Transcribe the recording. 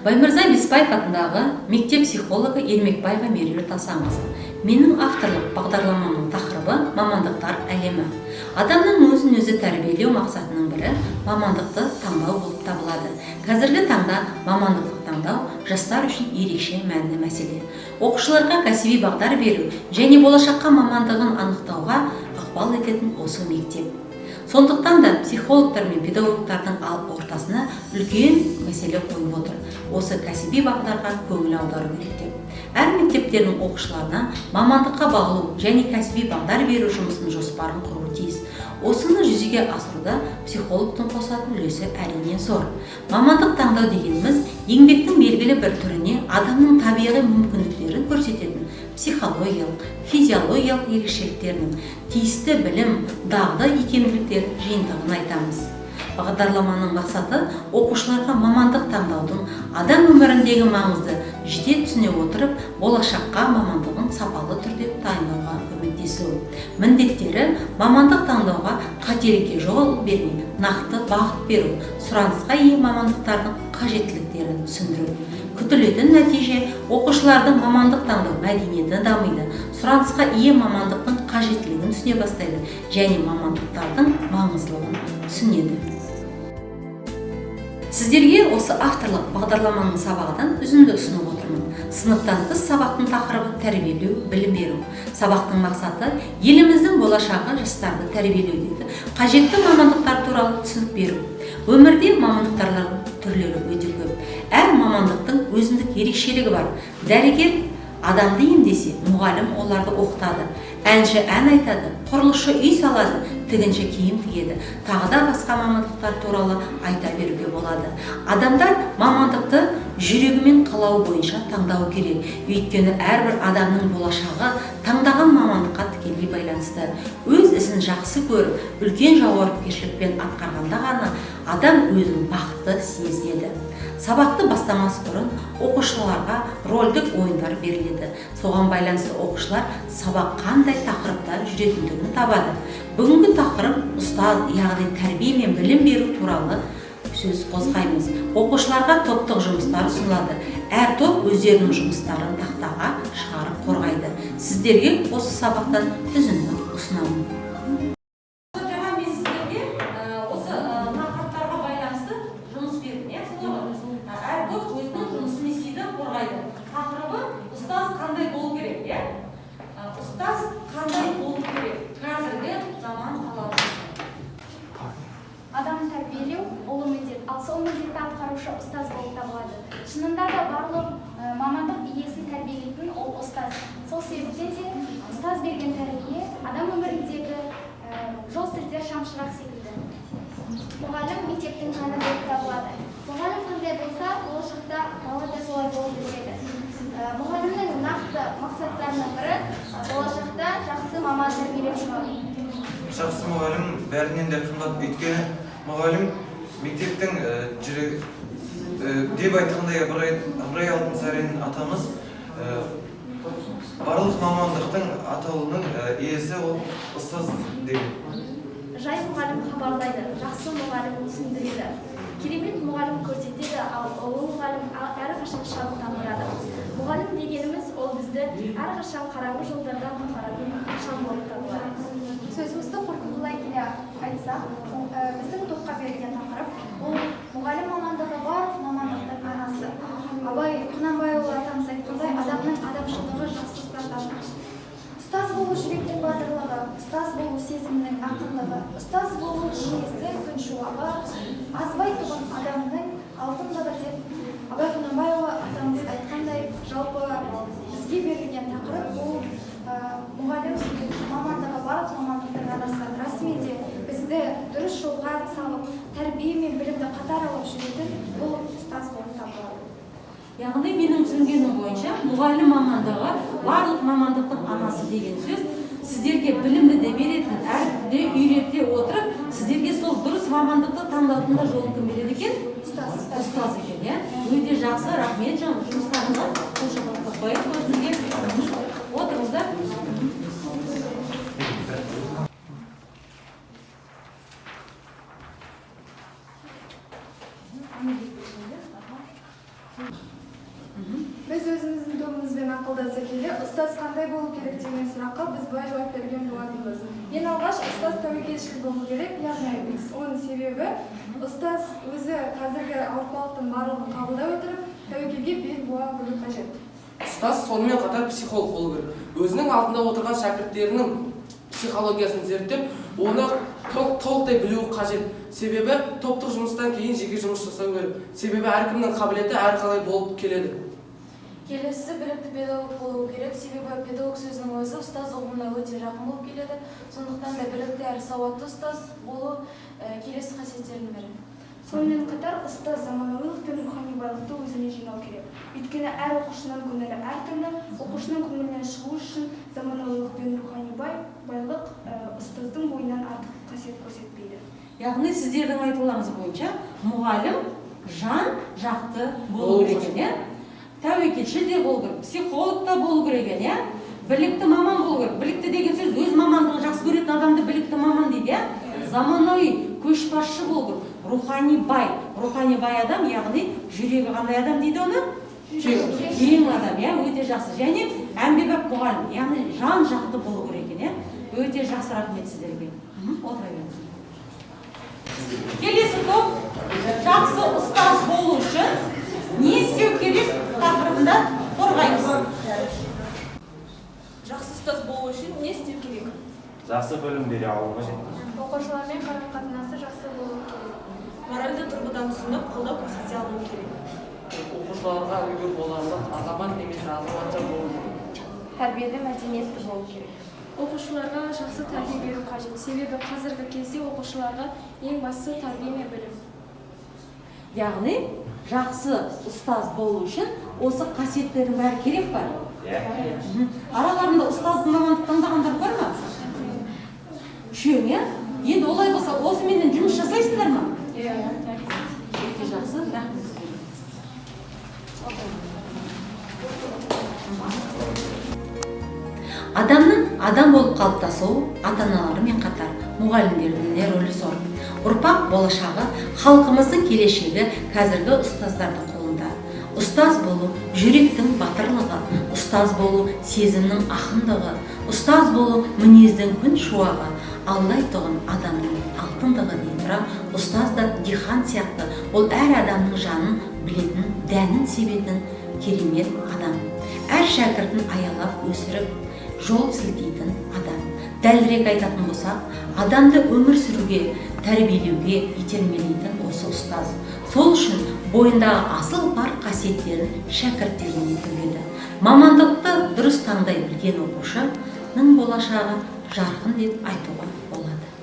Баймырза Беспаев атындағы мектеп психологы Ермекбаева Меруерт Асанқызы. Менің авторлық бағдарламамның тақырыбы мамандықтар әлемі. Адамның өзін өзі тәрбиелеу мақсатының бірі мамандықты таңдау болып табылады. Қазіргі таңда мамандықты таңдау жастар үшін ерекше мәнді мәселе. Оқушыларға кәсіби бағдар беру және болашаққа мамандығын анықтауға ықпал ететін осы мектеп. Сондықтан да психологтар мен педагогтардың ортасына үлкен мәселе қойып отыр. Осы кәсіби бағдарға көңіл аудару керек деп. Әр мектептердің оқушыларына мамандыққа бағылу және кәсіби бағдар беру жұмысының жоспарын құру тиіс. Осыны жүзеге асыруда психологтың қосатын үлесі әрине зор. Мамандық таңдау дегеніміз еңбектің белгілі бір түріне адамның табиғи мүмкіндіктерін көрсететін психологиялық, физиологиялық ерекшеліктерінің тиісті білім, дағды, икемділіктер жиынтығын айтамыз. Бағдарламаның мақсаты оқушыларға мамандық таңдаудың адам өміріндегі маңызды жете түсіне отырып, болашаққа мамандығын сапалы түрде дайындауға көмектесу. Міндеттері мамандық таңдауға қателікке жол бермей, нақты бағыт беру, сұранысқа ие мамандықтардың қажеттіліктерін түсіндіру. Күтілетін нәтиже: оқушылардың мамандық таңдау мәдениеті дамиды, сұранысқа ие мамандықтың қажеттілігін түсіне бастайды және мамандықтардың маңыздылығын түсінеді. Сіздерге осы авторлық бағдарламаның сабағынан үзінді ұсынып отырмын. Сыныптан тыс сабақтың тақырыбы тәрбиелеу, білім беру. Сабақтың мақсаты еліміздің болашағы жастарды тәрбиелеудегі қажетті мамандықтар туралы түсінік беру. Өмірде мамандықтардың түрлері өте көп. Әр мамандықтың өзіндік ерекшелігі бар. Дәрігер адамды емдесе, мұғалім оларды оқытады. Әнші ән айтады, құрылысшы үй салады, тігінші киім тігеді. Тағы да басқа мамандықтар туралы айта беруге болады. Адамдар мамандықты жүрегімен қалауы бойынша таңдау керек. Өйткені әрбір адамның болашағы таңдаған мамандыққа тікелей байланысты. Өз ісін жақсы көріп, үлкен жауапкершілікпен атқарғанда ғана адам өзін бақытты сезінеді. Сабақты бастамас бұрын оқушыларға рольдік ойындар беріледі. Соған байланысты оқушылар сабақ қандай тақырыпта жүретіндігін табады. Бүгінгі тақырып ұстаз, яғни тәрбие мен білім беру туралы сөз қозғаймыз. Оқушыларға топтық жұмыстар ұсынылады. Әр топ өздерінің жұмыстарын тақтаға шығарып қорғайды. Сіздерге осы сабақтан үзінді ұсынамын. Жаңа мен сіздерге осы тақырыптарға байланысты жұмыс бердім, иә, солай ғой? Әр топ өзінің жұмысын не істейді, қорғайды. Тақырыбы ұстаз қандай болу керек, иә? Ұстаз қандай болу керек қазіргі заман талабы. Адам тәрбиелеу ұлы міндет, ал сол міндетті атқарушы ұстаз болып табылады. Шынында да барлық мамандық иесін тәрбиелейтін ол ұстаз. Сол себептен де ұстаз берген тәрбие адам өміріндегі жол сілтер шамшырақ секілді. Мұғалім мектептің жаны болып табылады. Мұғалім қандай болса, болашақта бала да солай болып өседі. Мұғалімнің нақты мақсаттарының бірі болашақта жақсы маман тәрбиелеп шығару. Жақсы мұғалім бәрінен де қымбат, өйткені мұғалім мектептің жүрегі деп айтқандай Ыбырай Алтынсарин атамыз, барлық мамандықтың атаулының иесі ол ұстаз деген. Жай мұғалім хабарлайды, жақсы мұғалім түсіндіреді. Керемет мұғалім көрсетеді, ал ұлы мұғалім әрқашан шабыттандырады. Мұғалім дегеніміз ол бізді әрқашан қараңғы жолдардан құтқаратын шам болып табылады. Сөзімізді қорытындылай келе айтсақ, біздің топқа берілген тақырып ол мұғалім мамандығы барлық мамандықтың анасы. Абай Құнанбайұлы атамыз айтқандай, адамның адамшылығы жақсы ұстаздан. Ұстаз болу жүректің батырлығы, ұстаз болу сезімнің ақындығы, ұстаз болу мінезді күн шуағы, азбайтұғын адамның алтындығы деп Абай Құнанбайұлы атамыз айтқандай, жалпы бізге берілген тақырып ол мұғалім мамандығы барлық мамандықтың анасы. Расымен де бізді дұрыс жолға салып, тәрбие мен білімді қатар алып жүретін бұл ұстаз болып табылады. Яғни менің түсінгенім бойынша, мұғалім мамандығы барлық мамандықтың анасы деген сөз сіздерге білімді де беретін, әріпті де үйрете отырып, сіздерге сол дұрыс мамандықты таңдаудың да жолын кім береді екен? Ұстаз. Ұстаз екен, иә. Өте жақсы, рахмет жұмыстарыңызға. Қол шапалақтап қояйық өзіңізге. Отырыңыздар. Біз өзіміздің тобымызбен ақылдаса келе, ұстаз қандай болу керек деген сұраққа біз былай жауап берген болатынбыз. Ең алғаш ұстаз тәуекелшіл болу керек, яғни оның себебі ұстаз өзі қазіргі ауыртпалықтың барлығын қабылдай отырып, тәуекелге бел буа білу қажет. Ұстаз сонымен қатар психолог болу керек. Өзінің алдында отырған шәкірттерінің психологиясын зерттеп, оны толықтай білуі қажет. Себебі топтық жұмыстан кейін жеке жұмыс жасау керек. Себебі әркімнің қабілеті әрқалай болып келеді. Келесісі білікті педагог болу керек, себебі педагог сөзінің өзі ұстаз ұғымына өте жақын болып келеді. Сондықтан да білікті әрі сауатты ұстаз болу келесі қасиеттердің бірі. Сонымен қатар ұстаз заманауилық пен рухани байлықты өзіне жинау керек. Өйткені әр оқушының көңілі әртүрлі, оқушының көңілінен шығу үшін заманауилық пен рухани байлық ұстаздың бойынан артық қасиет көрсетпейді. Яғни сіздердің айтуларыңыз бойынша мұғалім жан жақты болу Болу керек екен, иә? Тәуекелшіл де болу керек, психолог та болу керек екен, иә? Білікті маман болу керек. Білікті деген сөз өз мамандығын жақсы көретін адамды білікті маман дейді, иә? Заманауи көшбасшы болу керек, рухани бай. Рухани бай адам, яғни жүрегі қандай адам дейді оны? Кең. Кең адам, иә, өте жақсы. Және әмбебап мұғалім, яғни жан жақты болу керек екен, иә? Өте жақсы, рахмет сіздерге. Отыра беріңіз. Келесі топ жақсы ұстаз болу үшін не істеу керек тақырыбында қорғаймыз. Жақсы ұстаз болу үшін не істеу керек? Жақсы білім бере алу қажет. Оқушылармен қарым-қатынасы жақсы болу керек. Моральды тұрғыдан түсініп, қолдау көрсете алу керек. Оқушыларға үлгі боларлық азамат немесе азаматша болу керек. Тәрбиелі, мәдениетті болу керек. Оқушыларға жақсы тәрбие беру қажет, себебі қазіргі кезде оқушыларға ең бастысы тәрбие мен білім. Яғни жақсы ұстаз болу үшін осы қасиеттердің бәрі керек па? Иә. Араларында ұстаздың мамандық таңдағандар бар ма? Үшеуің, иә? Енді олай болса осыменен жұмыс жасайсыңдар ма? Иә. Өте жақсы, рахмет сіздерге. Адамның адам болып қалыптасуы ата-аналарымен қатар мұғалімдердің де рөлі зор. Ұрпақ болашағы, халқымыздың келешегі қазіргі ұстаздардың қолында. Ұстаз болу жүректің батырлығы, ұстаз болу сезімнің ақындығы, ұстаз болу мінездің күн шуағы, алдайтұғын адамның алтындығы дей тұра, ұстаз да дихан сияқты, ол әр адамның жанын білетін, дәнін себетін керемет адам. Әр шәкіртін аялап өсіріп, жол сілтейтін адам. Дәлірек айтатын болсақ, адамды өмір сүруге, тәрбиелеуге итермелейтін осы ұстаз. Сол үшін бойындағы асыл бар қасиеттерін шәкірттеріне төгеді. Мамандықты дұрыс таңдай білген оқушының болашағы жарқын деп айтуға болады.